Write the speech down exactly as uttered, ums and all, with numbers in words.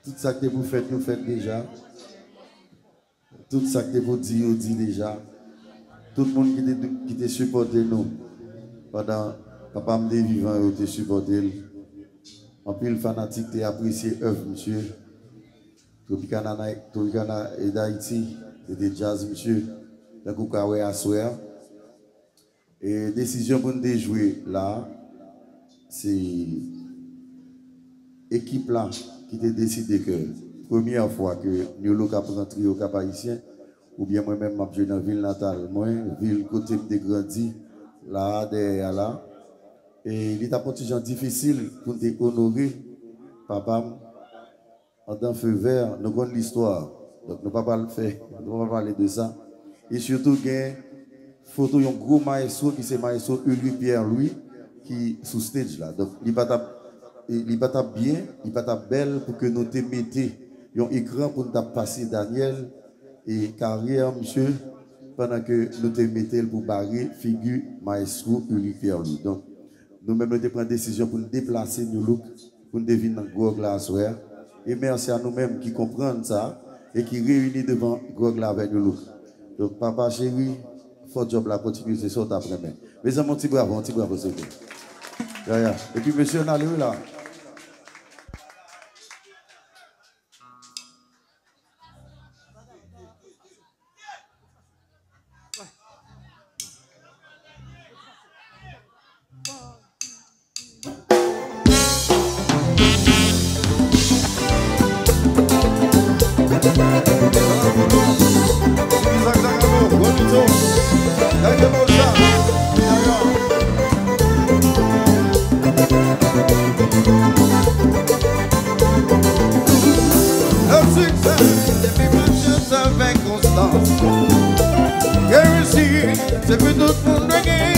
Tout sa k te pou fèt, yo fèt deja. Tout sa k te pou di, yo di deja. Tout moun ki te, ki te sipòte nou pandan papa m te vivan, yo te sipòte l. Anpil fanatik te apresye èv misye. Tropicana Night, Tropicana e Dayiti, se te djaz misye. Tankou w ka wè aswè a. E desizyon pou n te jwe la, se ekip la ki te deside ke premyè fwa ke New Look ap rantre Okap Ayisyen, oubyen mwen menm m ap jwe nan vil natal mwen, vil kote m te grandi, la a, dèyè a la. E li t ap yon ti jan difisil pou n te onore papa m. Andan Feu Vert, nou konn listwa. Donk, nou pa pral fè, nou pa pral pale de sa. E sitou gen foto yon gwo maestro ki se maestro Ulrich Pierre Louis ki sou stage la. Donk, li pa t ap, li pa t ap byen, li pa t ap bèl pou ke nou te mete yon ekran pou n t ap pase Daniel e karyè misye pandan ke nou te mete l pou bare figi maestro Ulrich Pierre Louis. Donk, nou menm nou te pran desizyon pou n deplase New Look pou n te vin nan Gròg la aswè a. E mèsi a nou menm ki konprann sa e ki reyini devan Gròg la avè New Look. Donk, papa cheri, fò djòb la kontinye, se sa w t ap renmen. Mezanmi, yon ti bravo, yon ti bravo, silvouplè. Ya, ya. Epi, mesye, n ale wi la. Lòt siksè, depi pasyans avèk konstans. Reyisi, se pou tout moun dwe gen.